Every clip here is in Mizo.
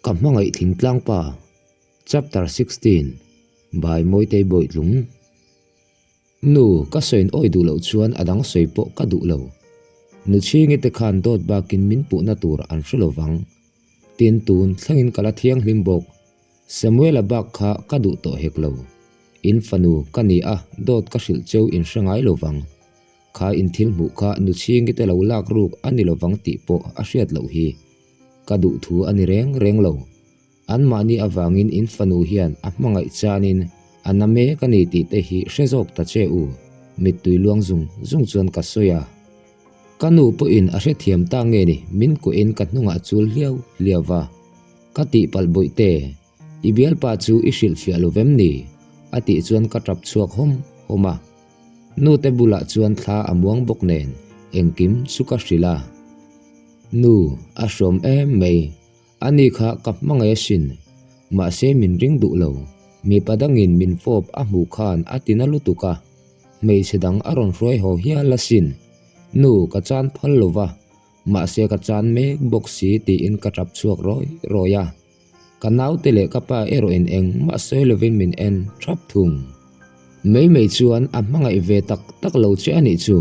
Ka hmangaih thingtlang pa, Chapter 16 by Mawitei Bawitlung Nu, ka sawiin awi duh loh chuan a dang sawi pawh ka duh lo. Nu chhingi te khan dawt bakin min puhna tur an hre lo vang. Tin tun thlengin ka la thianghlim bawk. Samuela bak kha ka duh tawh hek lo. In fanu ka ni a, dawt ka hrilh cheu in hre ngai lo vang. Kha in thil hmuh kha nu chhingi te lo lak ruk a ni lo vang tih pawh a hriat loh hi. Ka duh thu a ni reng reng lo. Anmahni avangin in fanu hian a hmangaih chanin a na mek a ni tih te hi hre zawk ta che u, mittui luang zung zung chuan ka sawi a. Ka nu pawhin a hrethiam ta nge ni min kuahin ka hnungah chul hliau hliau va. Ka tihpalh bawih te, i bialpa chu i hrilhfiah lo vem ni? a tih chuan ka tap chhuak hawm hawm a. Nute bulah chuan thla a muang bawk nen engkim chu ka hrilh a. Nu, a hrawm em mai. Ani kha ka hmangaih asin. Mahse min ring duh lo. Mipa dangin min fawp a hmuh khan a ti na lutuk a. Hmeichhe dang a rawn hruai haw hial asin. Nu, ka chan phal lo va. Mahse ka chan mek bawk si tiin ka tap chhuak rawi rawi a. Ka naute leh ka pa erawhin engmah sawi lovin min en thap thung. Mai mai chuan a hmangaih ve tak tak lo che a nih chu.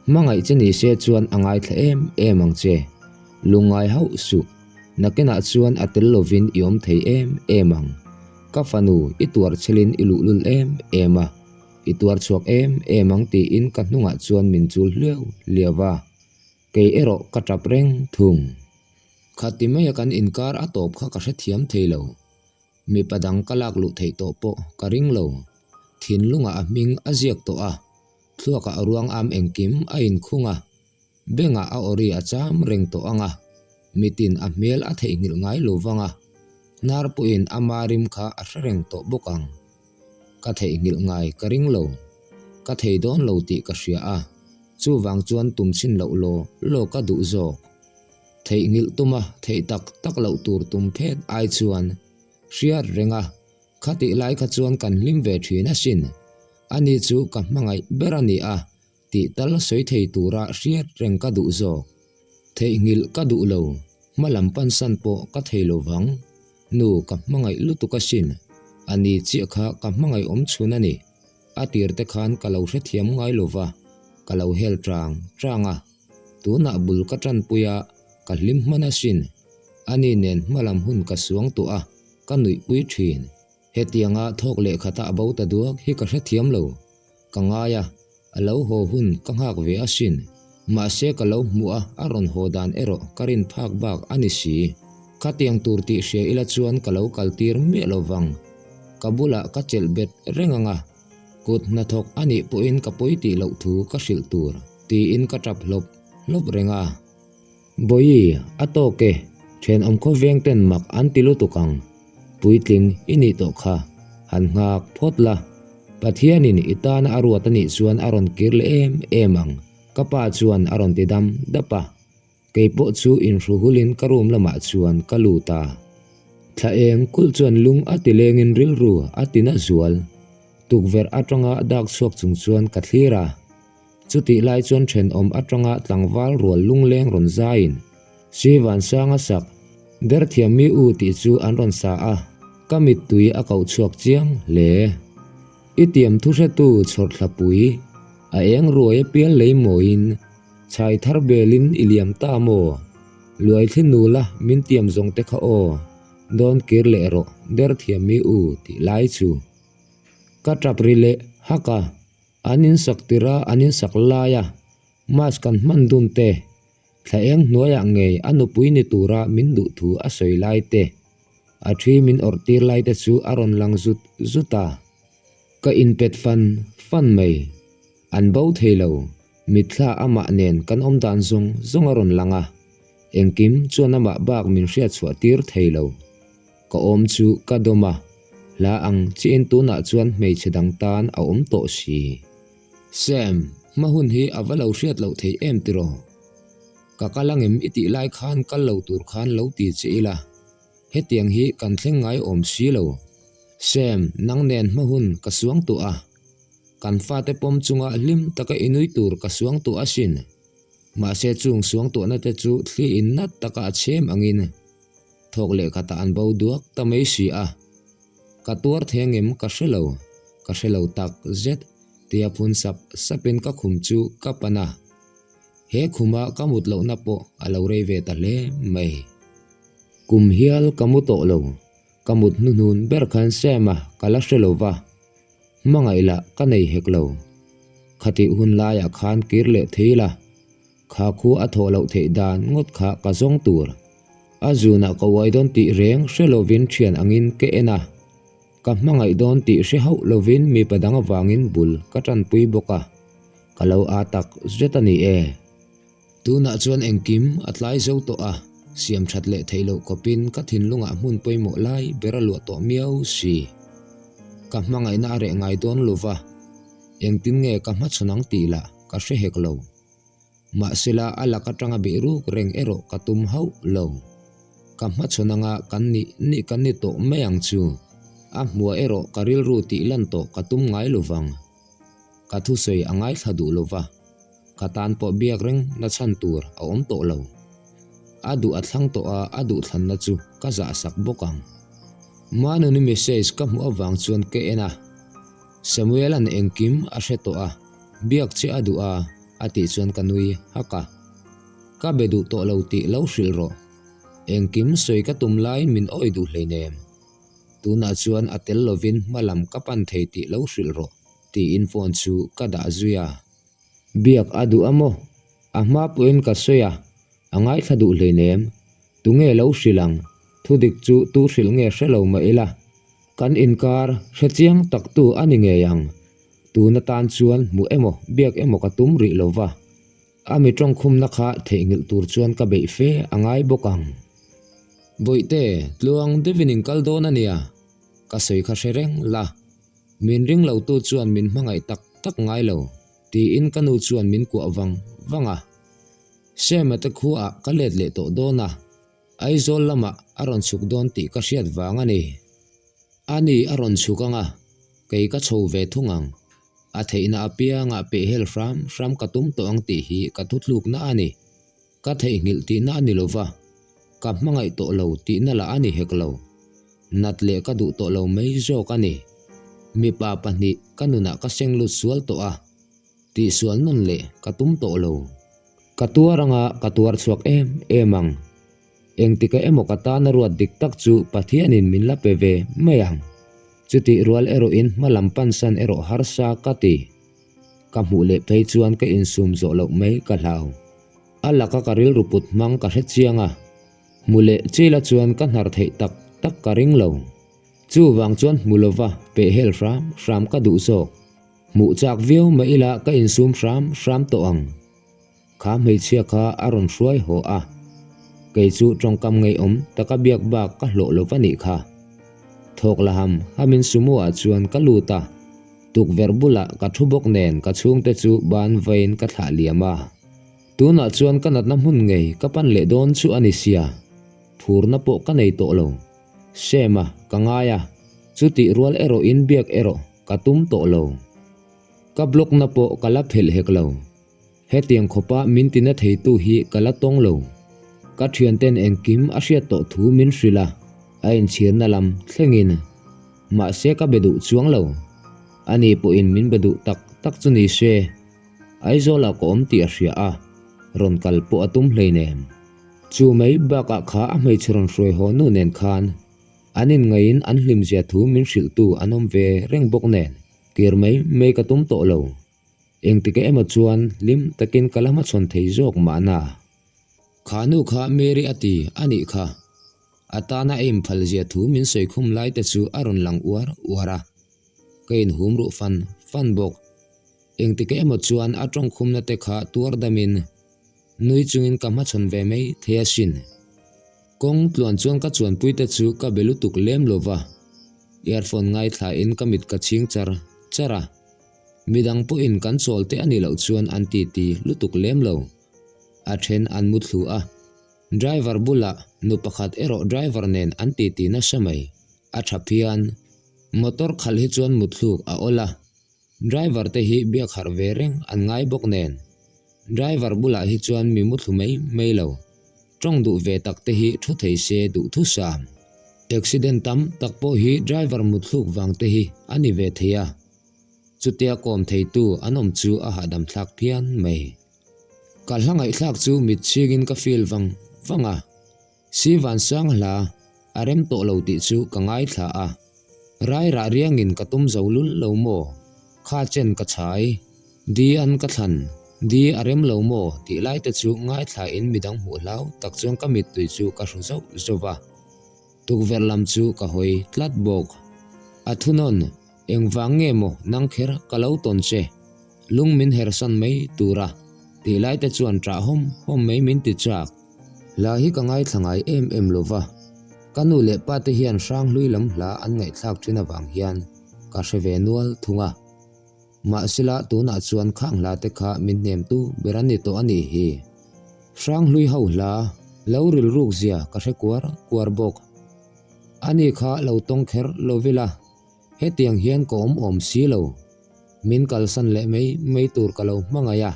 Hmangaih che ni se chuan a ngaithla em em ang che. Lungngai hauh suh. Nakinah chuan a tel lovin i awm thei em em ang. Ka fanu, i tuar chhelin i luhlul em em a. I tuar chhuak em em ang tiin ka hnungah chuan min chul hliau hliau va. Kei erawh ka tap reng thung. Khati maia kan inkar a tawp kha ka hrethiam thei lo. Mipa dang ka lak luh theih tawh pawh ka ring lo. Thinlungah a hming a ziak tawh a, thluakah a ruang am engkim a inkhung a, bengah a awri a cham reng tawh ang a, mitin a hmel a theihnghilh ngai lo vang a, hnar pawhin ama rim kha a hre reng tawh bawk ang. Ka theihnghilh ngai ka ring lo. Ka thei dawn lo tih ka hria a, chuvang chuan tum chhin loh law law ka duh zawk. Theihnghilh tuma theih tak tak loh tur tum phet ai chuan hriat reng a, khatih lai kha chuan kan hlim ve thin asin. Ani chu ka hmangaih ber a ni a, tih tal sawi thei tura hriat reng ka duh zawk. Theihnghilh ka duh lo, hma lam pansan pawh ka thei lo vang. Nu, ka hmangaih lutuk asin. Ani chiah kha ka hmangaih awm chhun a ni. A tir te khan ka lo hrethiam ngai lo va, ka lo hel chang chang a. Tunah bul ka tanpui a, ka hlim hman asin. Ani nen hma lam hun ka suang tawh a, ka nuihpui thin. Hetianga thawk leh khata a bo ta duak hi ka hrethiam lo. Ka ngai a, a lo haw hun ka nghak ve asin. Mahse ka lo hmuh a, a rawn haw dan erawh ka rin phak bak a ni si. Khatiang tur tih hria ila chuan ka lo kal tir miah lo vang. Ka bulah ka chelh bet reng ang a, kut hnathawk a nih pawhin ka pawi tih loh thu ka hrilh tur tiin ka tap hlawp hlawp reng a. Bawihi, a tawk e, thenawm khawveng ten mak an ti lutuk ang. Puitling i nih tawh kha, han nghak phawt la. Pathianin i tana a ruat a nih chuan a rawn kir leh em em ang, ka pa chuan a rawn ti dam dap a. Kei pawh chu inhruhulin ka room lamah chuan ka lut a. Thla eng kulh chuan lung a ti lengin rilru a ti na zual. Tukverh atanga dak chhuak chung chuan ka thlir a. Chutih lai chuan thenawm atanga tlangval rual lungleng rawn zaiin Sri Vansanga sak Derthiam mi u tih chu an rawn sa a, ka mittui a koh chhuak chiang hle. I tiam thuhretu chhawrthlapui a eng ruai a pial lei mawiin Chhai thar belin i liam ta maw? Luai thli nula min tiam zawng te kha aw, dawn kir leh rawh derthiam mi u tih lai chu. Ka tap ri leh hak a, an insak tirh a an insak lai a, mask kan hman dun te, thla eng hnuaiah ngei a nupui ni tura min duh thu a sawi lai te, a thi min awrh tir lai te chu a rawn lang zut zut a. Ka inpet fan fan mai, an bo thei lo. Mitthla amah nen kan awm dan zawng zawng a rawn lang a, engkim chuan amah bak min hriat chhuah tir thei lo. Ka awm chu ka dawm a, hla ang chiin tunah chuan hmeichhe dang tan a awm tawh si. Sam, hma hun hi a va lo hriat loh theih em tiraw? Ka kal angem i tih lai khan kal lo tur khan lo ti che ila, hetiang hi kan thleng ngai awm si lo. Sam, nang nen hma hun ka suang tawh a. Kan fate pawm chunga hlim taka i nui tur ka suang tawh asin. Mahse chung suang tawhna te chu thli in nat taka a chhem angin. Thawk leh khatah an bo duak ta mai si a. Ka tuar thei angem ka hre lo, ka hre lo tak zet tia phun sap sapin ka khum chu ka pan a. He khuma ka mut lohna pawh a lo rei ve ta hle mai. Kum hial ka mu tawh lo, ka mut hnuhnun ber khan Sam-a ka la hre lo va, hmangaih lah ka nei hek lo. Khatih hun laiah khan kir leh thei la, kha khu a thawh loh theih dan ngawt kha ka zawng tur. A zunah ka uai dawn tih reng hre lovin thian angin ka en a, ka hmangaih dawn tih hre hauh lovin mipa dang avangin bul ka tanpui bawk a, ka lo aa tak zet a ni e. Tunah chuan engkim a tlai zo tawh a, siam that leh theih loh khawpin ka thinlungah hmun pawimawh lai ber a luah tawh miau si. Ka hmangaihna a reh ngai dawn lova, engtin nge ka hmachhawn ang tih lah ka hre hek lo. Mahsela a lak atanga bih ruk reng erawh ka tum hauh lo. Ka hmachhawn anga kan nih nih kan ni tawh mai ang chu. A hmuah erawh ka rilru tih lan tawh ka tum ngai lovang. Ka thusawi a ngaithla duh lova, ka tan pawh biak reng na chhan tur a awm tawh lo. A duh a thlang tawh a, a duhthlanna chu ka zahsak bawk ang. Manuni message ka hmuh avang chuan ka en a. Samuel-a'n engkim a hre tawh a, biak che a duh a, a tih chuan ka nui hak a. Ka be duh tawh lo tih lo hrilh rawh. Engkim sawi ka tum laiin min awi duh hleinem. Tunah chuan a tel lovin hma lam ka pan thei tih lo hrilh rawh, tiin phone chu ka dah zui a. Biak a duh a maw? A hma pawhin ka sawi a, a ngaithla duh hleinem. Tunge lo hrilh ang? Thudik chu tu hrilh nge hre lo mah ila. Kan inkar hre chiang tak tu a ni ngei ang. Tun atan chuan hmuh emaw biak emaw ka tum rih lo va. A mi tawngkhumna kha theihnghilh tur chuan ka beih fe a ngai bawk ang. Bawihte, tluang deuhin in kal dawn a nia. Ka sawi kha hre reng la. Min ring lo tu chuan min hmangaih tak tak ngai lo, tiin ka nu chuan min kuah vang vang a. Sema te khuaah ka let leh tawh dawn a. Aizawl lamah a rawn chhuk dawn tih ka hriat vang a ni. A ni a rawn chhuk ang a, kei ka chho ve thung ang. A theihna apiangah pehhel hram hram ka tum tawh ang tih hi ka thutlukna a ni. Ka theihnghilh tihna a ni lova, ka hmangaih tawh lo tihna lah a ni hek lo. Nat leh ka duh tawh lo mai zawk a ni. Mipa pahnih ka nunah ka seng lut sual tawh a, tihsual nawn leh ka tum tawh lo. Ka tuar anga ka tuar chhuak em em ang. Engtika emaw ka tana ruat dik tak chu Pathianin min la pe ve mai ang. Chutih rual erawhin hma lam pansan erawh harsa ka ti. Ka hmuh leh phei chuan ka insum zawh loh mai ka hlau. A laka ka rilru put hmang ka hre chiang a. Hmu leh chila chuan ka hnar theih tak tak ka ring lo. Chuvang chuan hmu lova pehhel hram hram ka duh zawk. Hmuh chak viau mah ila ka insum hram hram tawh ang. Kha hmeichhia kha a rawn hruai haw a, kei chu tawngkam ngeiawm taka biak bak ka hlawh lo va nih kha. Thawk la ham hamin sumo ah chuan ka lut a, tukverh bulah ka thu bawk nen ka chhungte chu ban vain ka thlah liam a. Tunah chuan ka natna hmun ngei ka pan leh dawn chu a ni sia, phurna pawh ka nei tawh lo. Sema, ka ngai a, chutih rual erawhin biak erawh ka tum tawh lo. Ka block na pawh ka la phelh hek lo. Hetiang khawpa min tina theitu hi ka la tawng lo. Ka thianten engkim a hriat tawh thu min hrilh a, a inchhirna lam thlengin. Mahse ka be duh chuang lo. Ani pawhin min be duh tak tak chu ni se. Aizawlah ka awm tih a hria a, rawn kal pawh a tum hleinem. Chu mai bakah kha a hmeichhe rawn hruai haw nu nen khan an inngaihin an hlimzia thu min hrilhtu an awm ve reng bawk nen kir mai mai ka tum tawh lo. Engtik emaw chuan hlim takin ka la hmachhawn thei zawk mahna. Kha nu kha Mary a ti a nih kha. A tana a inphalzia thu min sawi khum lai te chu a rawn lang uar uar a. Ka inhum ruh fan fan bawk. Engtik emaw chuan a tawngkhumna te kha tuar damin Nui chungin ka hmachhawn ve mai thei asin. Kawng tluan chuan ka chuanpuite chu ka be lutuk lem lo va, earphone ngaithlain ka mit ka chhing char char a. Midang pawhin kan chawl te a nih loh chuan an titi lutuk lem lo. A then an mu thlu a, driver bulah nu pakhat erawh driver nen an titi nasa mai. A tha phian. Motor khalh hi chuan mutthluk a awl a, Driver te hi biak harh ve reng an ngai bawk nen driver bulah hi chuan mi muthlu mai mai lo. Tawng duh ve tak te hi thu thei se duh thusam. Accident tam tak pawh hi driver mutthluk vang te hi a ni ve thei a. Chutia kawm theitu an awm chu a hahdam thlak phian mai. Ka hla ngaihthlak chu mit chhingin ka feel vang vang a. Si Vansang hla a rem tawh lo tih chu ka ngaithla a. Rai rah riangin ka tum zo lul lo maw? Kha chen ka chhai. Di an ka thlan. Di a rem lo maw? tih lai te chu ngaithla in midang hmuh hlau tak chuan ka mittui chu ka hru zauh zauh va. Tukverh lam chu ka hawi tlat bawk. A thunawn, Engvang nge maw nang kher ka lo tawn che? Lung min hersan mai tura tih lai te chuan ṭah hawm hawm mai min ti chak. Hla hi ka ngaithla ngai em em lo va, ka nu leh pa te hian Hranghlui lam hla an ngaihthlak ṭhin avang hian ka hre ve nual thung a. Mahsela tunah chuan khang hla te kha min hnemtu ber an ni tawh a nih hi. Hranghlui ho hla lo rilruk zia ka hre kuar kuar bawk. Ani kha lo tawng kher lo vila. Hetiang hian ka awm awm si lo. Min kalsan leh mai mai tur ka lo hmangaih a,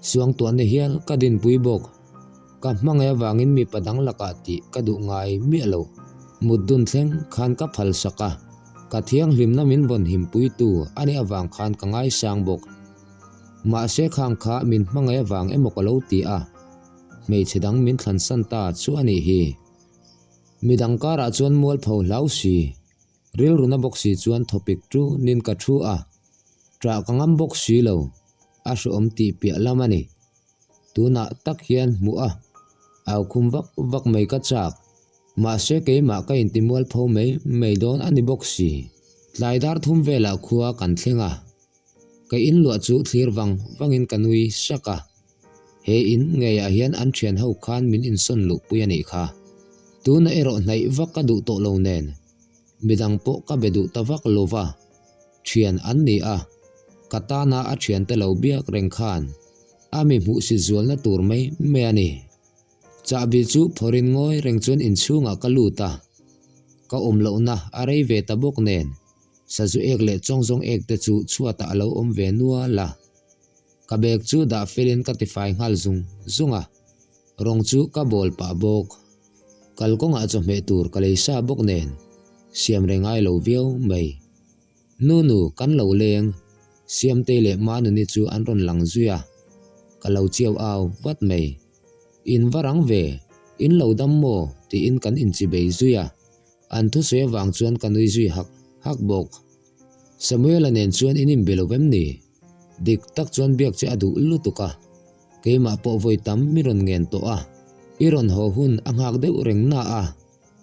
suangtuahna hial ka dinpui bawk. Ka hmangaih avangin mipa dang lakah tih ka duh ngai miah lo. Mut dun thleng khan ka phal sak a, ka thianghlimna min vawn himpuitu a nih avang khan ka ngaisang bawk. Mahse khang kha min hmangaih avang emaw ka lo ti a, hmeichhe dang min thlansan ta chu a nih hi. Midang karah chuan mualpho hlau si. Rilruna bawk si chuan thawpik chu nin ka thu a, ṭah ka ngam bawk si lo, a hreawm tih piah lam a ni. Tunah tak hian hmuh a, au khum vak vak mai ka chak. Mahse keimah ka intimual pho mai mai dawn a ni bawk si. Tlai dar thum velah khua kan thleng a, ka inluah chu thlir vang vangin ka nui sak a. He in ngeiah hian an thian ho khan min insawn luhpui a nih kha. Tuna erawh hnaih vak ka duh tawh lo nen, midang pawh ka be duh ta vak lo va, thian an ni a, ka tana a thiante lo biak reng khan a mi hmuhsit zualna tur mai mai a ni. Chahbi chu phawrin ngawi reng chuan inchhungah ka lut a, ka awm lohna a rei ve ta bawk nen, sazu ek leh chawngzawng ek te chu chhuatah a lo awm ve nual a. Ka bag chu dah felin ka tifai nghal zung zung a, rawng chu ka bawl pah bawk. Kalkawngah chawhmeh tur ka lei sa bawk nen siam reng ngai lo viau mai. Nunu kan lo leng, Siamtei leh Manuni chu an rawn lang zui a, ka lo chiau au vat mai. In va rang ve, in lo dam maw? tiin kan inchibei zui a, an thusawi avang chuan ka nui zui hak hak bawk. Samuela nen chuan in inbe lo vem ni? Dik tak chuan biak che a duh lutuk a, keimah pawh vawi tam mi rawn ngen tawh a, i rawn haw hun a nghak deuh reng na a,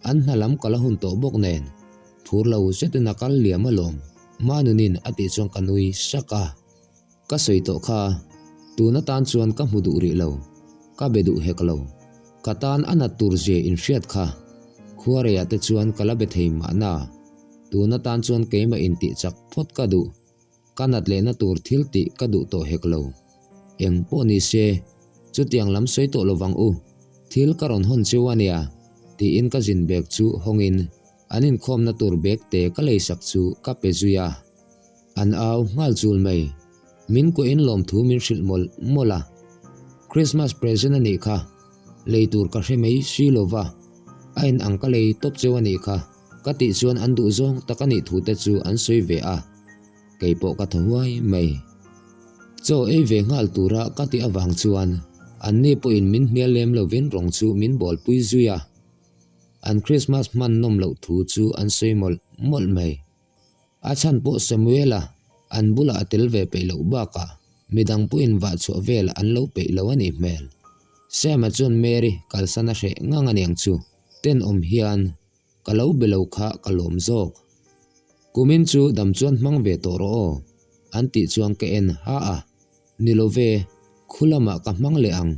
an hna lam ka la hun tawh bawk nen, phur lo zetin a kal liam alawm, Manunin a tih chuan ka nui sak a. Ka sawi tawh kha, tun atan chuan ka hmu duh rih lo, ka be duh hek lo. Ka tan a nat tur zia in hriat kha, khuareiah te chuan ka la be thei mahna, tun atan chuan keimah intih chak phawt ka duh. Ka nat lehna tur thil tih ka duh tawh hek lo. Eng pawh ni se, chutiang lam sawi tawh lovang u, thil ka rawn hawn cheu a nia, tiin ka zin bag chu hawngin an inkhawmna tur bag te ka leisak chu ka pe zui a. An au nghal chul mai. Min kuahin lawmthu min hrilh mawlh mawlh a. Christmas present a nih kha, lei tur ka hre mai si lova, a in ang ka lei tawp cheu a nih kha. Ka tih chuan an duh zawng tak a nih thu te chu an sawi ve a, kei pawh ka thaw huai mai. Chaw ei ve nghal tura ka tih avang chuan anni pawhin min hnial lem lovin rawng chu min bawlpui zui a, an Christmas hman nawm loh thu chu an sawi mawlh mawlh mai. A chhan pawh Samuela an bulah a tel ve peih loh bakah midang pawhin vah chhuah vel an lo peih lo a nih hmel. Sam-a chuan Mary kalsan a hreh ngang aniang chu tenawm hian Ka lo be lo kha ka lawm zawk. Kumin chu dam chuan hmang ve tawh rawh aw, an tih chuan ka en ha a. Ni lo ve, khu lamah ka hmang leh ang.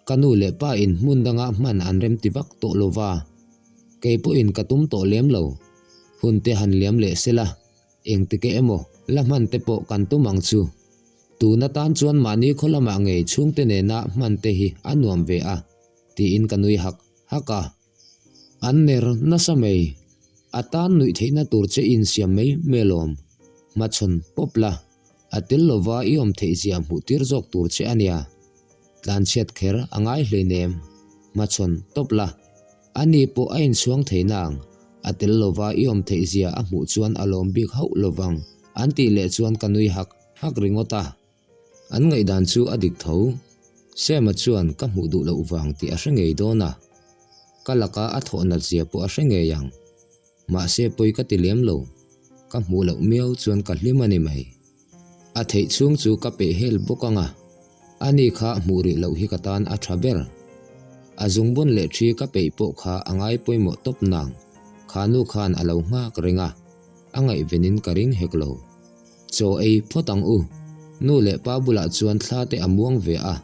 Ka nu leh pa in hmun dangah hman an rem ti vak tawh lo va. Kei pawhin ka tum tawh lem lo. Hun te han liam leh se la, engtike emaw la hman te pawh kan tum ang chu. Tun atan chuan mahni khaw lamah ngei chhungte nena hman te hi a nuam ve a, tiin ka nui hak hak a. An ner nasa mai. A tan nuih theihna tur che insiam mai mai alawm. Hmachhawn pawp la, a tel lova i awm theih zia hmuh tir zawk tur che a nia. Tlanchhiat kher a ngai hleinem. Hmachhawn tawp la. Ani pawh a inchhuang thei nang. A tel lova i awm theih zia a hmuh chuan a lawm bik hauh lovang an tih leh chuan ka nui hak hak ringawt a. An ngaihdan chu a dik tho. Sam-a chuan ka hmuh duh loh vang tih a hre ngei dawn a. Ka laka a thawh nat zia pawh a hre ngei ang. Mahse pawi ka ti lem lo. Ka hmuh loh miau chuan ka hlim a ni mai. A theih chhung chu ka peh hel bawk ang a. Ani kha hmuh rih loh hi ka tan a tha ber. A zungbun leh thi ka peih pawh kha a ngai pawimawh tawp nang. Kha nu khan a lo nghak reng a, a ngaihvenin ka ring hek lo. Chaw ei phawt ang u. Nu leh pa bulah chuan thla te a muang ve a.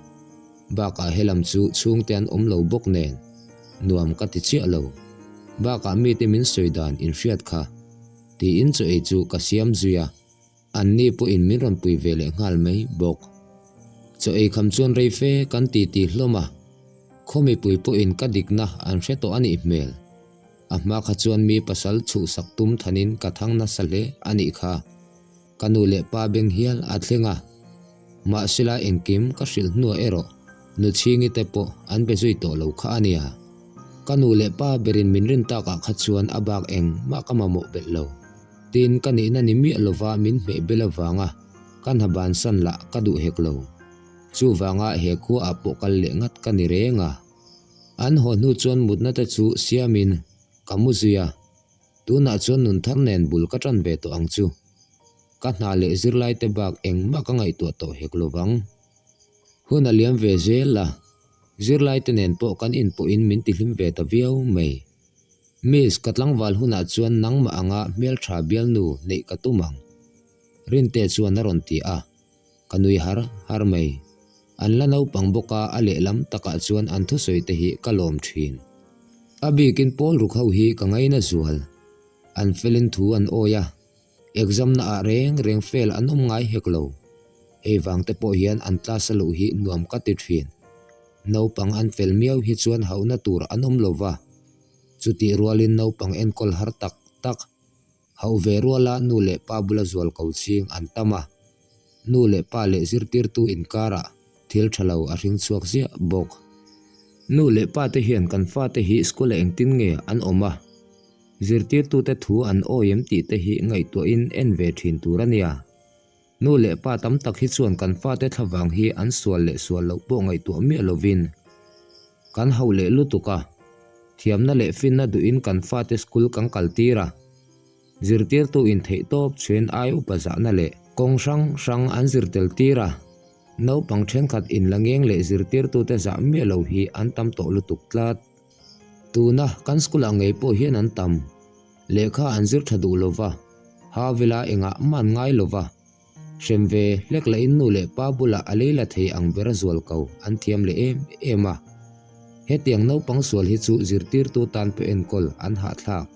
Bakah helam chu chhungte an awm lo bawk nen nuam ka ti chiah lo. Bakah mite min sawi dan inhriat kha tiin chaw ei chu ka siam zui a. Anni pawhin min rawn pui ve leh nghal mai bawk. Chaw ei kham chuan rei fe kan ti ti hlawm a, khaw mipui pawhin ka dikna an hre tawh a nih hmel. A hma kha chuan mi pasal chhuhsak tum thanin ka thang nasa hle a nih kha. Ka nu leh pa beng hial a thleng a. Mahsela engkim ka hrilh hnuah erawh nu chhingi te pawh an be zui tawh lo kha a nia. Ka nu leh pa berin min rin takah kha chuan a bak engmah ka mamawh belh lo. Tin, ka nihna ni miah lova min hmeh bel avanga ka hna bansan lah ka duh hek lo. Chuvanga he khuaah pawh kal leh ngat ka ni reng a. An haw hnu chuan mutna te chu siamin ka mu zui a, tunah chuan nun thar nen bul ka tan ve tawh ang chu. Ka hna leh zirlai te bak engmah ka ngaihtuah tawh hek lovang. Hun a liam ve zel a, zirlai te nen pawh kan inpawhin min tihlim ve ta viau mai. Miss, ka tlangval hunah chuan nangmah anga hmeltha bialnu neih ka tum ang. Rinte chuan a rawn ti a, ka nui har har mai. An la naupang bawk a, a lehlam takah chuan an thusawi te hi ka lawm thin. A bikin pawl ruk ho hi ka ngaina zual. An felin thu an awi a, exam na ah reng reng fail an awm ngai hek lo. Hei vang te pawh hian an class a luh hi nuam ka ti thin. Naupang an fel miau hi chuan hauhna tur an awm lo va, chutih rualin naupang enkawl har tak tak, hauh ve ruala nu leh pa bula zual ko ching an tam a, nu leh pa leh zirtirtu inkarah thil tha lo a hring chhuak ziah bawk. Nu leh pa te hian kan fate hi school-ah engtin nge an awm a, zirtirtute thu an awi em tih te hi ngaihtuahin en ve thin tur a nia. Nu leh pa tam tak hi chuan kan fate thlavang hi an sual leh sual loh pawh ngaihtuah miah lovin kan hauh leh lutuk a, thiamna leh finna duhin kan fate school kan kal tir a, zirtirtu intheih tawp chhen ai upa zahna leh kawng hrang hrang an zir tel tir a, naupang thenkhat inla ngeng leh zirtirtute zah miah lo hi an tam tawh lutuk tlat. Tuna kan school ah ngei pawh hian an tam. Lehkha an zir tha duh lova, ha vela engah mah an ngai lova. Hrem ve hlek lah in nu leh pa bulah a lei la thei ang ber a zual ko an thiam leh em em a. Hetiang naupang sual hi chu zirtirtu tan pawh enkawl an hahthlak.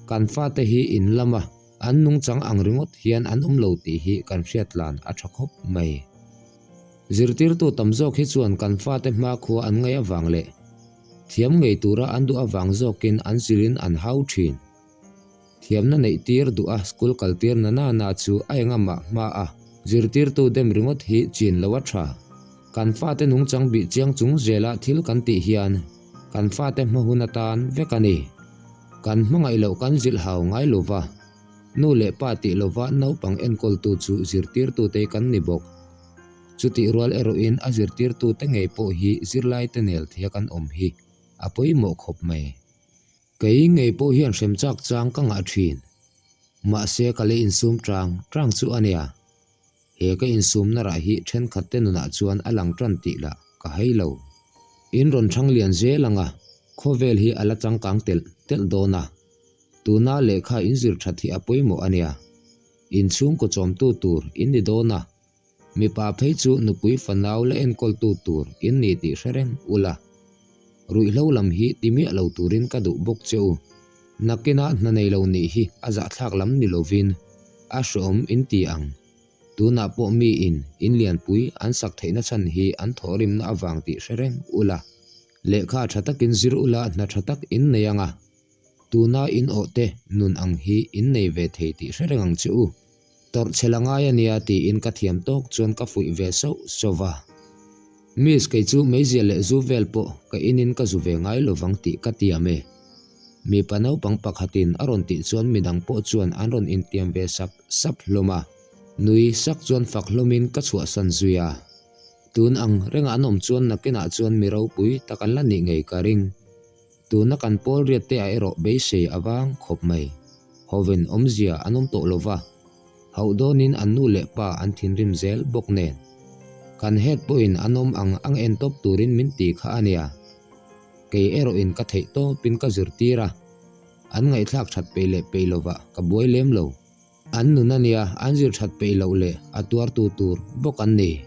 Kan fate hi in lama an nungchang ang ringawt hian an awm lo tih hi kan hriat tlan a tha khawp mai. Zirtirtu tam zawk hi chuan kan fate hmakhua an ngaih avang leh thiam ngei tura an duh avang zawkin an zilhin an hau thin. Thiamna neih tir duh a school kal tir na na na chu a engamah hma a zirtirtu dem ringawt hi chin lo a tha. Kan fate nungchang bih chiang chung zela thil kan tih hian kan fate hma hun atan vek a ni. Kan hmangaih loh kan zilh hau ngai lova, nu leh pa tih lova naupang enkawltu chu zirtirtute kan ni bawk. Chutih rual erawhin a zirtirtute ngei pawh hi zirlaite nel theia kan awm hi a pawimawh khawp mai. Kei ngei pawh hian hrem chak chang ka ngah thin. Mahse ka lei insum tang tang chu a nia. He ka insumna rah hi thenkhatte nunah chuan a lang tan tih lah ka hai lo. In rawn thang lian zel anga khawvel hi a la changkang telh telh dawn a. Tuna lehkha inzir that hi a pawimawh a nia. Inchhungkaw chawmtu tur in ni dawn a. Mipa phei chu nupui fanau la enkawltu tur in ni tih hre reng ula. Ruihhlo lam hi ti miah lo turin ka duh bawk che u. Nakina hna nei lo nih hi a zahthlak lam ni lovin a hreawm in ti ang. Tunah pawh miin in lianpui an sak theihna chhan hi an thawhrimna avang tih hre reng ula. Lehkha tha takin zir ula hna tha tak in nei anga. Tuna in awhte nun ang hi in nei ve thei tih hre reng ang che u. Tawrh chhel a ngai a nia tiin ka thiam tawk chuan ka fuih ve sauh sauh va. Miss kei chu meizial leh zu vel pawh ka inin ka zu ve ngai lovang tih ka tiam e. Mipa naupang pakhatin a rawn tih chuan midang pawh chuan an rawn intiam ve sap sap hlawm a. Nui sak chuan fak hlawmin ka chhuahsan zui a. Tun ang rengah an awm chuan nakinah chuan mi ropui tak an la nih ngei ka ring. Tuna kan pawl riat te ah erawh beisei a vang khawp mai. Hovin awmzia an awm tawh lova, hauh dawnin an nu leh pa an thinrim zel bawk nen. Kan head pawhin an awm ang ang en tawp turin min ti kha a nia. Kei erawhin ka theih tawpin ka zirtir a, an ngaihthlak that peih leh peih lovah ka buai lem lo. An nun a nia, an zir that peih loh leh a tuartu tur bawk an ni.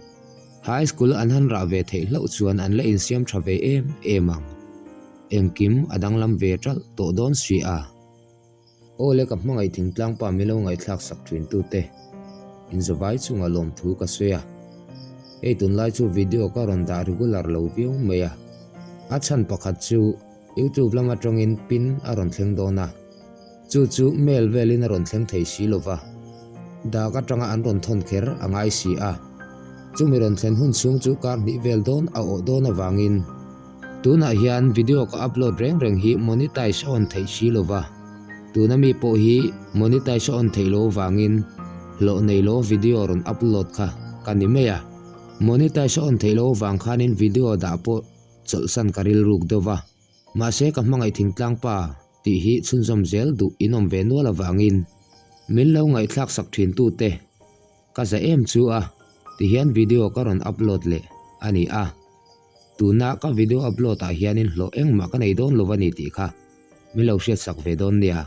High school an han rah ve theih hlauh chuan an la insiam tha ve em em ang. Engkim a danglam ve ṭalh tawh dawn si a. Aw le ka hmangaih thingtlang pa milo ngaihthlak sak thin tute inzawvai chunga lawmthu ka sawi a. Hei tunlai chu video ka rawn dah regular lo viau mai a. A chhan pakhat chu YouTube lam atangin pin a rawn thleng dawn a. Chu chu mail velin a rawn thleng thei si lo va, dak atanga an rawn thawn kher a ngai si a. Chumi rawn thlen hun chhung chu kar hnih vel dawn a awh dawn avangin tunah hian video ka upload reng reng hi monetize a on theih si lo va, tuna mi pawh hi monetize a on theih lo avangin hlawh nei lo video rawn upload kha ka ni mai a. Monetize a on theih lo avang khanin video dah pawh chawlhsan ka rilruk deuh va, mahse ka hmangaih thingtlang pa tih hi chhunzawm zel duh in awm ve nual avangin min lo ngaihthlak sak thin tute ka za em chu a ti hian video ka rawn upload leh a ni a, tuna ka video upload ah hianin hlawh engmah ka nei dawn lo a ni tih kha min lo hriatsak ve dawn nia.